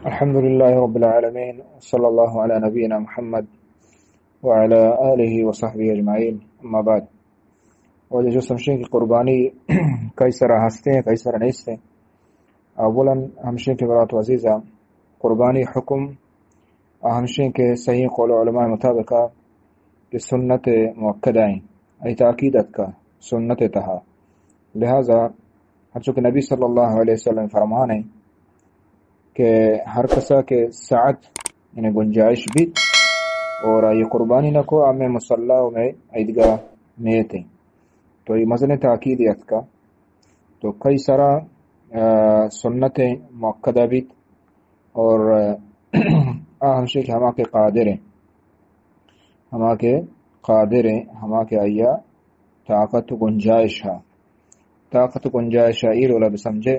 الحمد لله رب العالمين، وصلى الله على نبينا محمد وعلى آله وصحبه أجمعين. أما بعد. واجہ جست ہمشیں کہ قربانی کئی سرا ہستیں، کئی سرا نیستیں؟ اولاً ہمشیں کہ برات و عزیزاں، قربانی حکم آ ہمشیں کہ صحیح قول علماء مطابق کہ سنت مؤکدہ ایں، ای تاکید اتکا سنت تہا۔ لہذا ہرچو کہ نبی صلی اللہ علیہ وسلم فرمانے کہ ہر کسا کہ سعت، یعنی گنجائش بیت اور آئی قربانی نہ کو، ہمیں مصلی و میں عیدگاہ نیتیں۔ تو یہ مزن تاکید اتکا۔ تو کئی سرا، آ، سنت مؤکدہ بیت اور، آ، آ ہمشی کہ ہما کہ قادر ہیں، ہما کہ قادر ہیں، ہما کہ آیا طاقت و گنجائش ہا۔ طاقت و گنجائش ہا ای رولا بسمجھے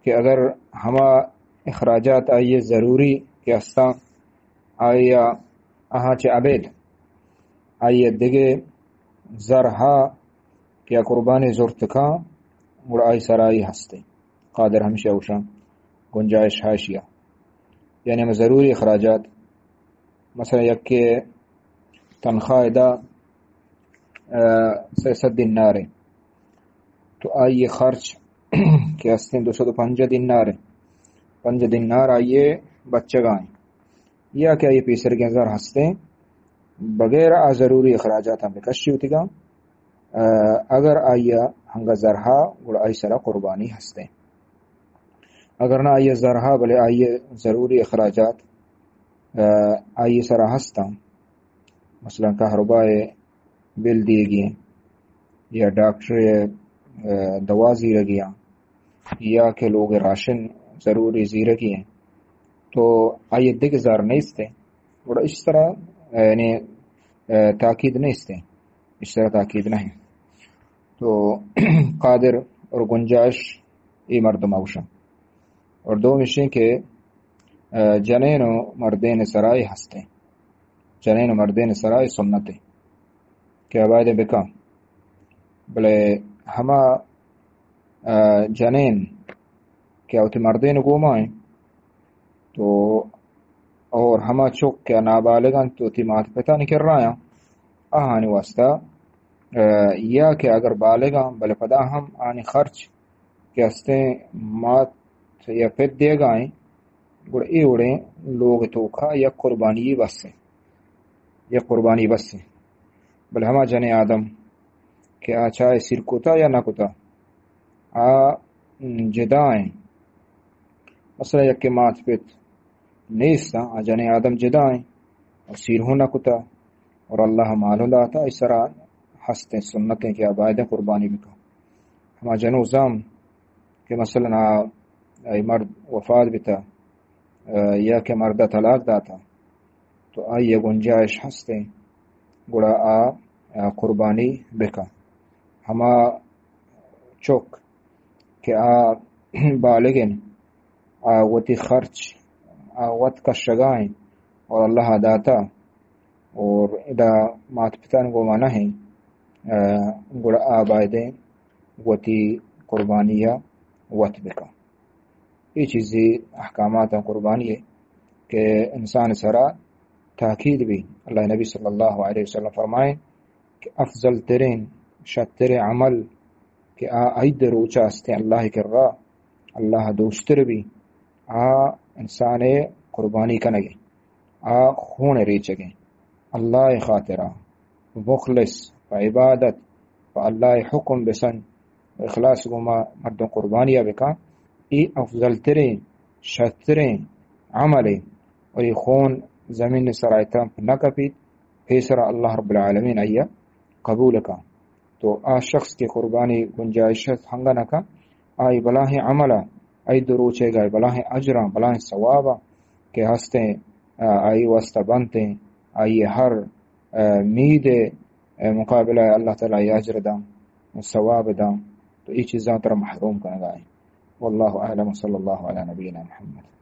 کہ اگر ہما اخراجات آئیے ضروری کہ استاں، آیا آہاں چہ ابید آئیے دگہ زر ہا کہ قربانی زرت کاں، گڑا آئی سرائی ہستے۔ قادر ہمشہ اوشاں گنجائش ہا اشیا۔ یعنی ہمے ضروری اخراجات، مثلاً یکے تنخواہ دا، آ، سئے سد دینار ایں، تو آئی خرچ کہ ہستیں دو سد و پنجاہ دینار ایں، پنجاہ دینار آئی بچگا ایں، یا کہ آئی پیسرگیں زر ہستیں، بغیر آ ضروری اخراجات ہم بکشی ہوتگا، آ، اگر آئی ہنگا زر ہا، گڑا آئی سرا قربانی ہستیں۔ اگر نہ آئی زر ہا، بلے آئی ضروری اخراجات، آ، آئی سرا ہستاں، مثلاً کہربائے بل دیگی ایں، یا ڈاکٹر، آ، دوا زیرگی ایں، یا کہ لوگ راشن ضروری زیرگی ایں، تو آئی دگہ زر نیستیں۔ گڑا اس طرح، آ، یعنی، آ، تاکید نیستیں، اس طرح تاکید نہیں۔ تو قادر اور گنجائش یہ مردم اوشن۔ اور دومی شیں کہ، آ، جنین و مردین سرائی ہستیں۔ جنین و مردین سرائی سنت ایں کہ آ باید بکاں۔ بلے ہما، آ، جنین کہ وتی مردین گوما ایں، تو اور ہما چک کہ نابالغ انت وتی مات پتانی کرایاں، آہانی واسطہ، آ، یا کہ اگر بالغ انت، بلے پدا ہم آنی خرچ کہ ہستیں مات یا پت دیگا ایں، گڑا اے وڑیں لوگ توکا یک قربانی بس ایں، یک قربانی بس ایں۔ بلے ہما جنیں آدم کہ آ چاہے سیر کتا یا نہ کتا، آ جدا ایں۔ مثلاً یکے مات پت نیستاں، آ جنیں آدم جدا ایں اور سیر ہوں نہ کتا اور اللہ مال ہوں داتا، اس طرح ہستیں سنتیں کہ آ باید قربانی بکا۔ ہما جنو زام کہ مثلاً آ، آئی مرد وفات بتا، آ، یا کہ مردہ طلاق داتا، تو آئی گنجائش ہستیں، گڑا آ، آ قربانی بکا۔ ہما چک کہ آ بالغ ایں، آ وتی خرچ آ وت کشگا ایں اور اللہ داتا اور ادا مات پتان گوما نہ ایں، آ، گڑا آ بایدیں وتی قربانی وت بکا۔ اے چیزی احکامات قربانی کہ انسان سرا تاکید بی۔ اللہ نبی صلی اللہ علیہ وسلم فرمائیں کہ افضل ترین، شترین عمل کہ آ عید روچا ہستیں اللہ کرا، اللہ دوستر بی، آ انسان قربانی کنگے، آ خون ریچگے، اللہ خاطرا، مخلص، پہ عبادت، پہ اللہ حکم بسن، اخلاص گوما مردم قربانیا بکن، اے افضل ترین، شترین عملے، اور اے خون زمین سرا اتم نہ کپیت، پیسرا اللہ رب العالمین آئیا قبول کن۔ تو آ شخص کہ قربانی گنجائش ہست ہنگا نہ کن، آئی بلاہیں عملا، آئی دو روچے گا بلاہیں اجراں، بلاہیں ثوابا کہ ہستیں، آ، آئی واسطہ بنتیں، آئی ہر، آ، مید، آ، مقابلہ اللہ تعالی آئی اجر داں، ثواب داں۔ تو اے چیزاں ترا محروم کنگا ایں۔ واللہ اعلم، صلی اللہ علی نبینا محمد۔